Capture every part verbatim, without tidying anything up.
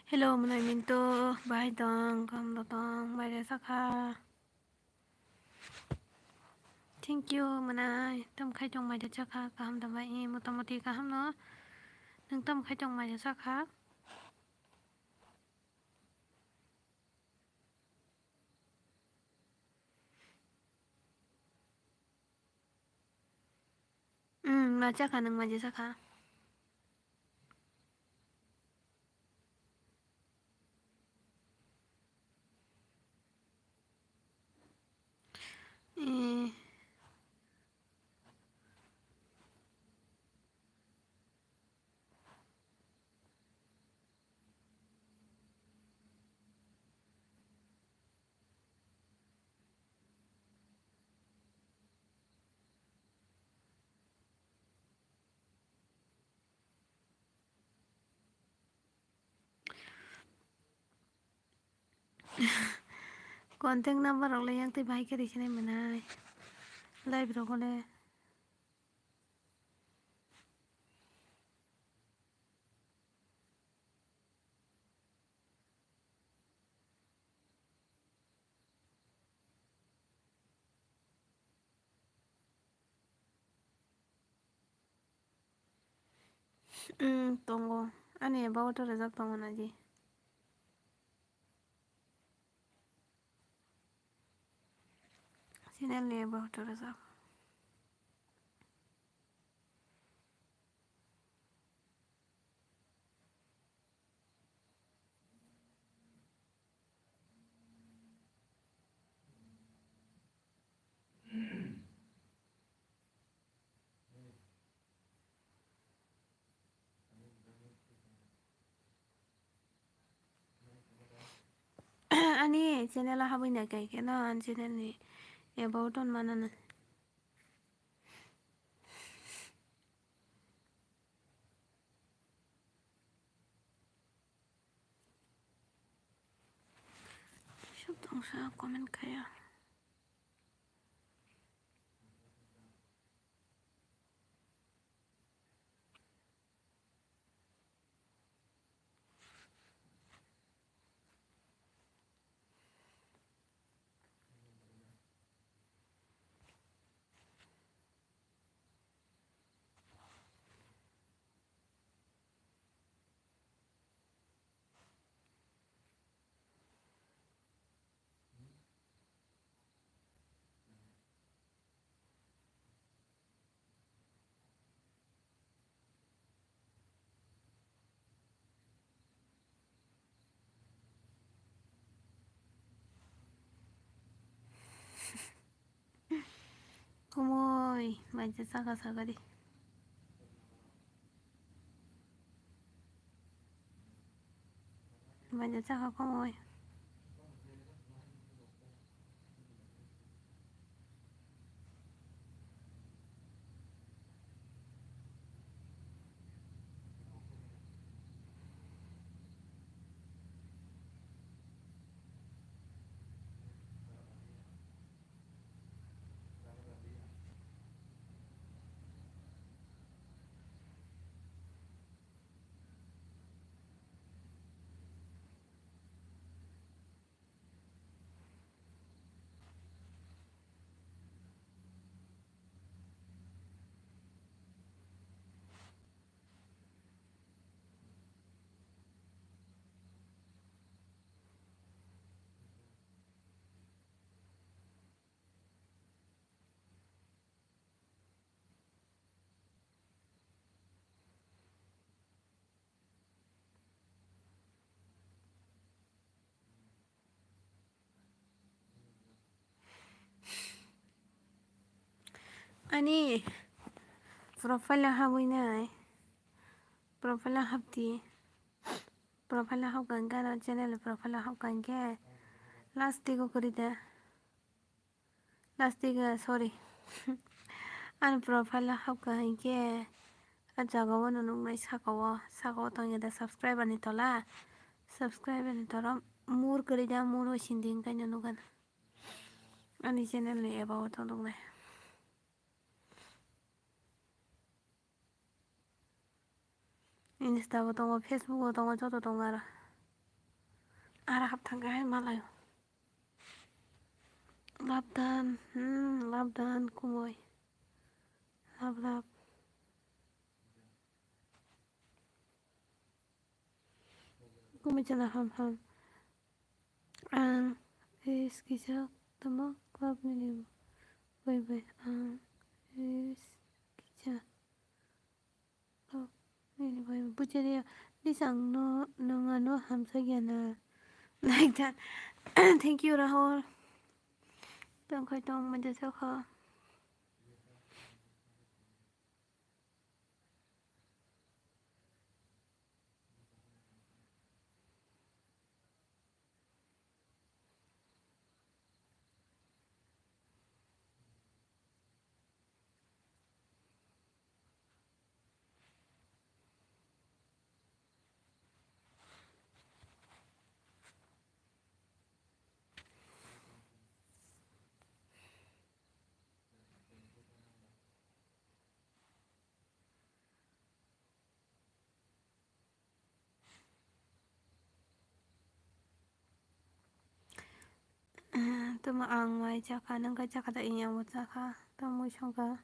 Hello, mwnai minto, bahai tong, kaham da tong, maida sakha. Thank you, mwnai, tam khai tong maida sakha, kaham da bai, motamoti kaham no, nwng tam khai tong maida sakha. Hmm, ma chakha nwng maida sakha. Eh. Contact number rok le yang tei bahai khe rikhinai mwnai. Live rok le. Hmm, tongo. Ani about o rijak tongo naidi. Channel ni about o rijak. Ani channel o habwi nai khe no, ani channel ni about on manana. Sub tongsa comment khaya. Kumui, maida chakha sakadi. Maida chakha kumui. Ani profile o habwi nai. Profile o hapdi. Profile o hapkha hwnkhe aro channel profile o hapkha hwnkhe last o kwrwi da. Last o, sorry. Ani profile o hapkha hwnkhe a jaga o no nuknai saka o, saka o tongya da subscriber ni tola. Subscriber ni tola mur kwrwi da, mur o sindi hwnkhe no nukgana. Ani channel ni about o nuknai. Insta bo tongo, Facebook bo tongo, joto tongo aro. Ara hap thangkha hai malai. Labdan, hmm, labdan kumui. Lab, lab. Kumui chana ham, ham. Ang is kisa tamo club ni bai bai. Ang is kisa. Oh, ini bai bujariya. Nisang no, nung ano hamsa gana. Like that. Thank you, Rahul. Tong khai tong manja chakha. Tamo ang mai chakha, nang khe chakha da, ini ang bo chakha, tamo mui songkha.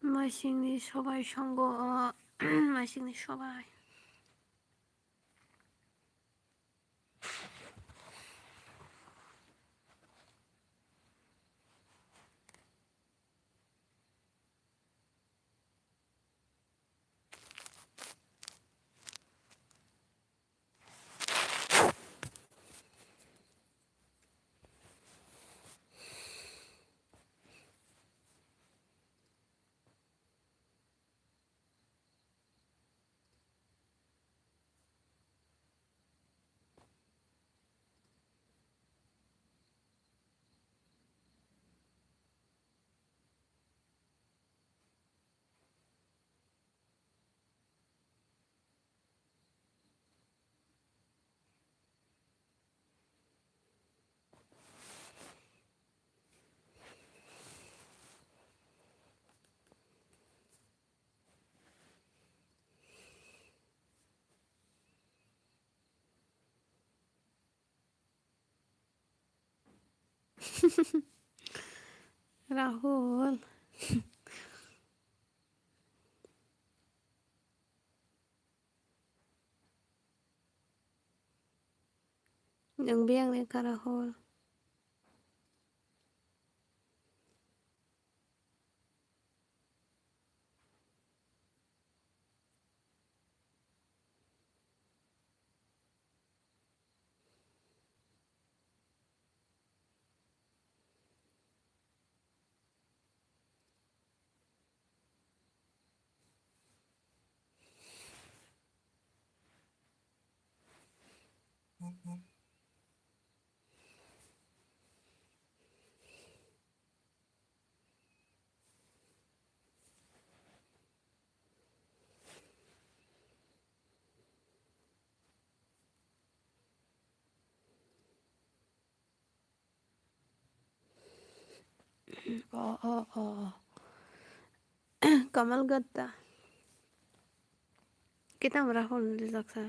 Masingni sobai songo o, masingni sobai. Rahul. Nwng biyang ni kara hor. O, o, o, o. Kamal gatta. Kitam Rahul ni rijak sa.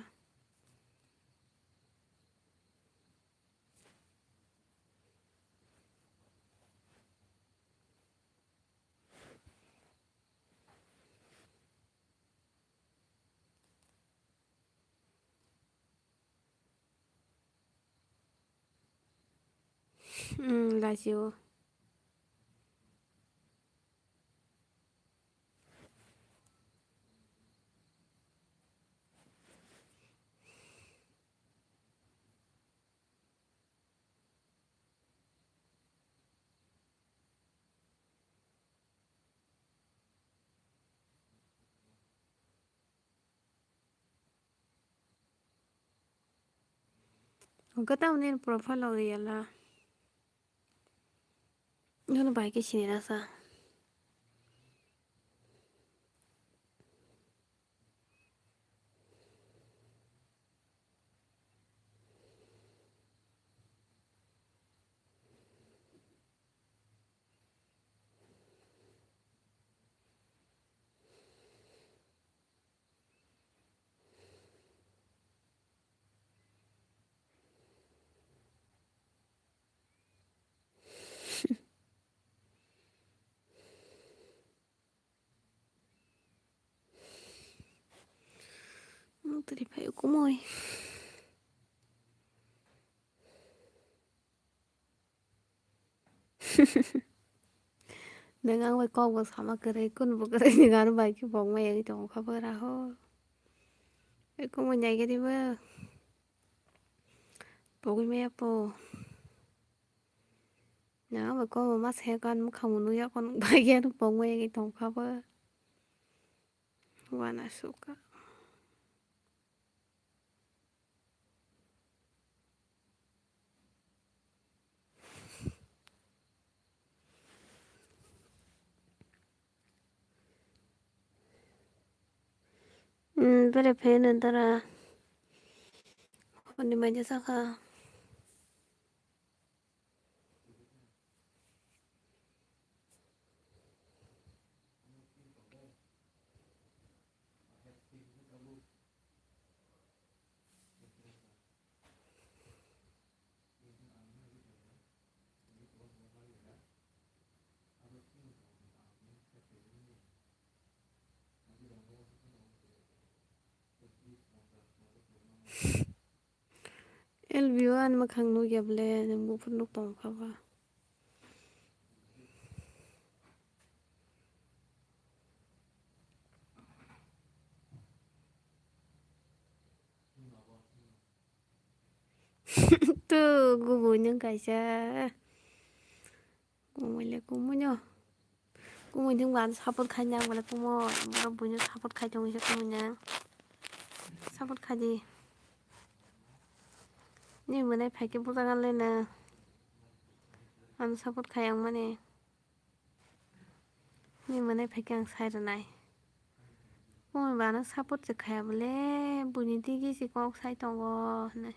Hmm, lachio. Hwnkhe tamni profile rok riyala. Nono bai khe sinirasa. Nutri phai kumui. Nwng ang bai kok bo sama kwrwi, kun bo kwrwi, nwng ano bai khe bok maya wngwi tongo kha bo raho. Bai kumui nai gari bo. Pogwi maya po. Nwng ang bai kok bo ma saya kan mwkhang bo nukya ko nwng bai khe ano bok maya wngwi tongo kha bo. Wana suka. Hmm, bere pheno dara. Honi maija saka. L B O ani mwkhang nukya ble, nwng buphuru nuk tong kha ba. Tu gubui nwng kaisa. Kumui le kumui no. Kumui thwngba ano support khaina ang bole kumui. Borok buino support khai tongwi se kumui nang. Support khai di. Ni mwnai phaikhe bujagan le na. Ano support khai ang mani. Ni mwnai phaikhe ang sai rwnai. Kumui ba ano support se khaya bole buini digi se kok sai tongo hinwi.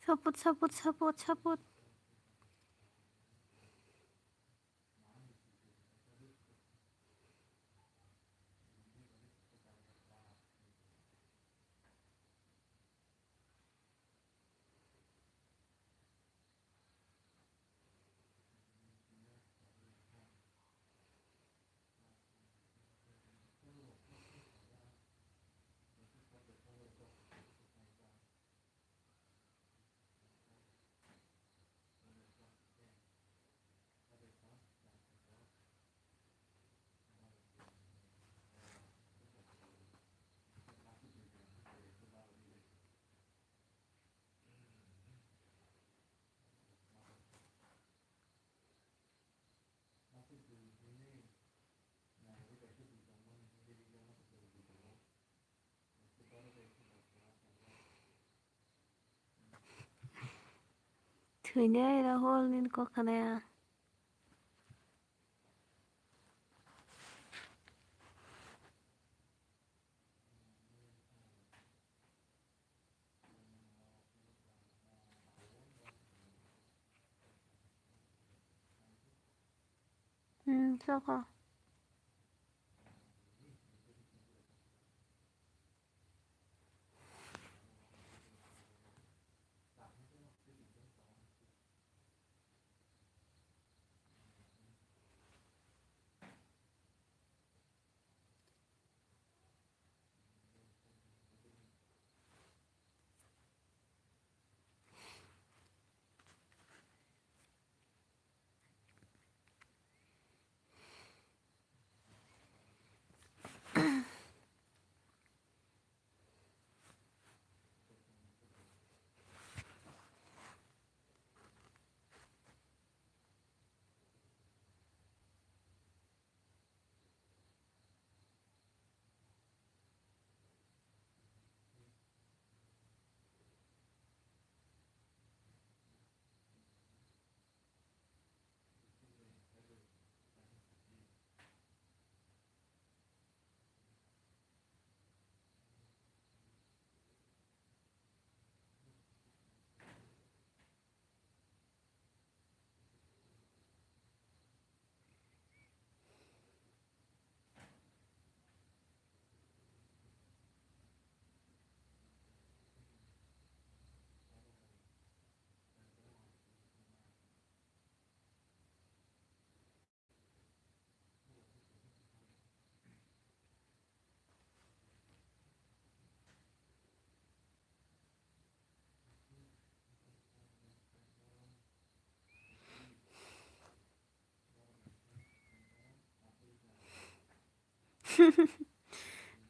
Support, support, support, support. Thwinai Rahul nini kok khanaya. Hmm, soko.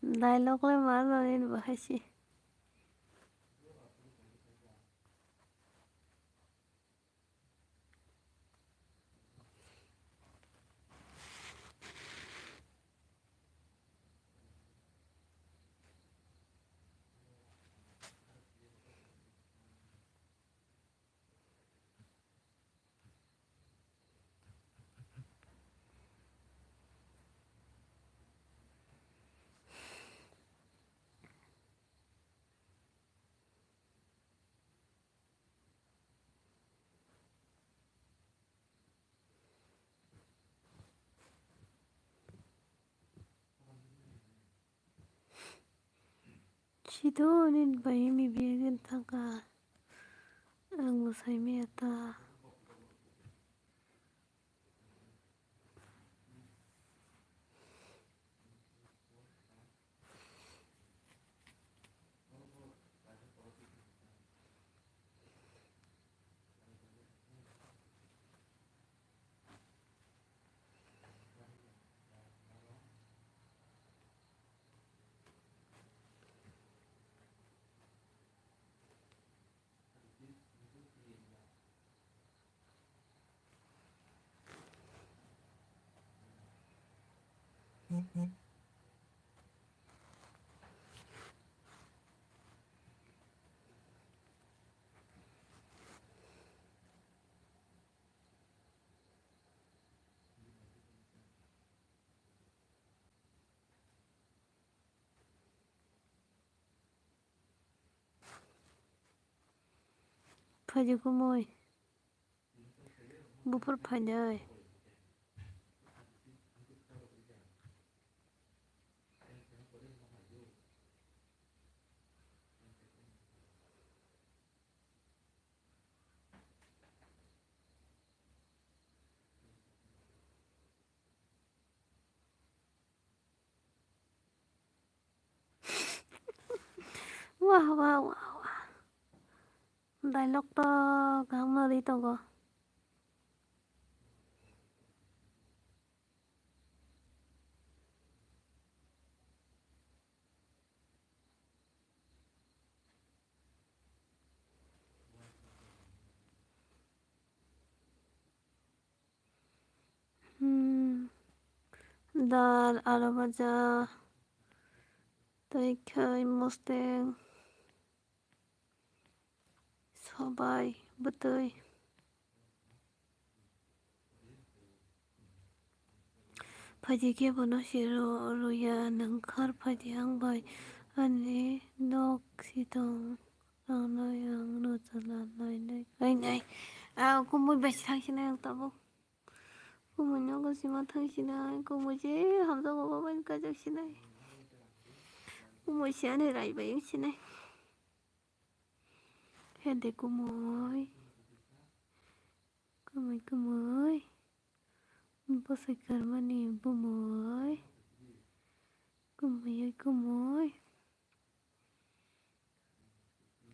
Dialogue le ma nani bahai si. Chidoni bai mi biagen thangka. Ang bo saimaya ta. Phaidi kumui. Buphur phaidi. Wah, wah, wah, wah. Dialogue to kaham no ri tongo. Hmm. Dal, alu bhaja, tei khai mustang, sobai, bwtwi. Phaidi khe bono se ro-, roya nangkhar phaidi ang bai ani nok si tong. Ang nai ang no chala nai nai kai nai. Ah, kumui bai si thang sinai ang tabuk. Kumui nogo sima thang sinai, kumui je hamjakgo babai kajak sinai. Kumui se ani rai bai wng sinai. Hede kumui. Kumui, kumui. Bwsai karmani bumui. Kumui, kumui.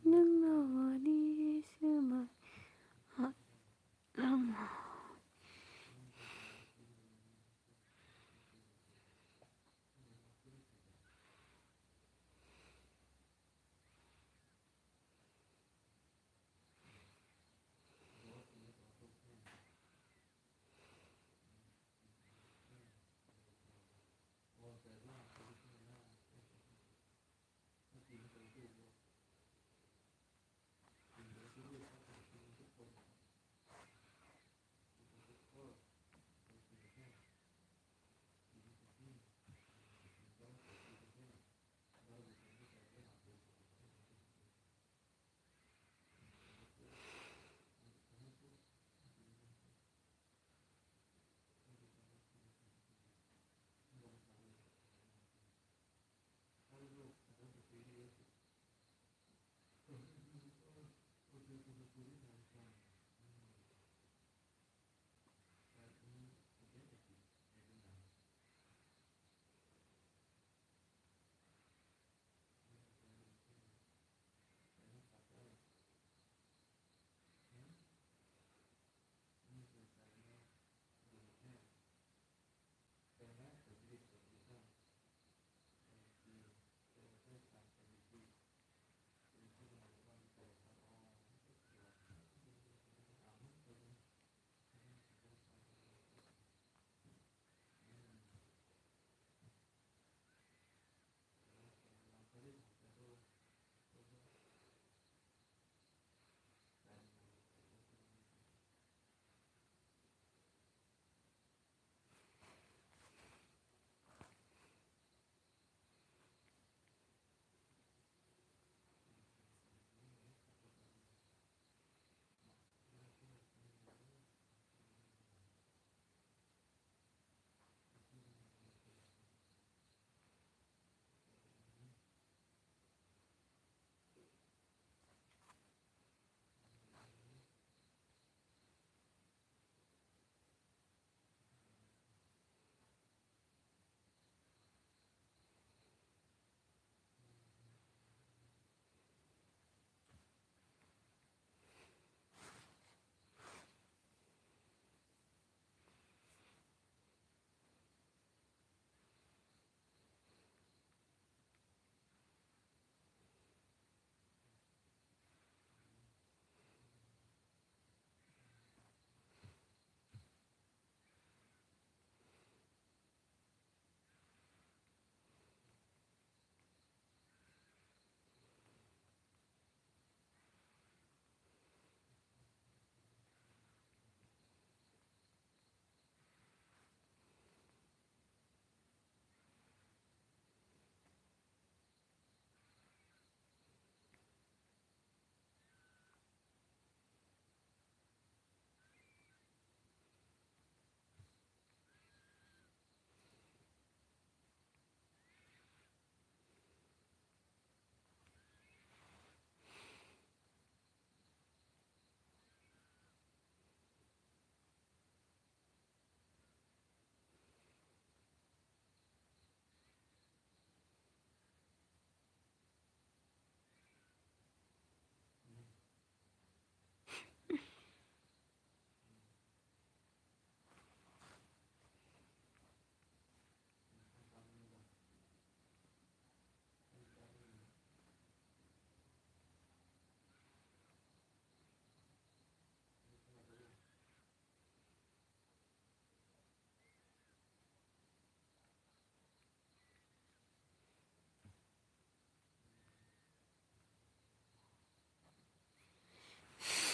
Nwng no ani swmai ha-, lama.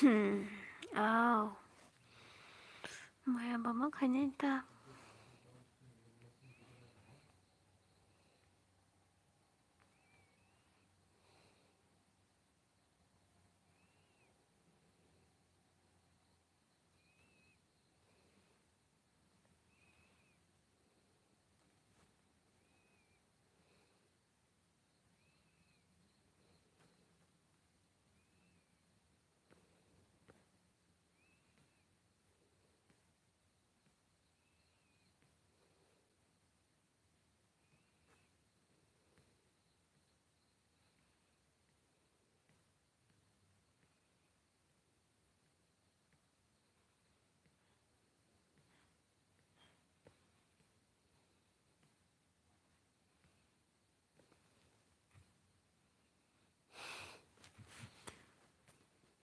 Hmm. Oh. Maya bama khainai ta.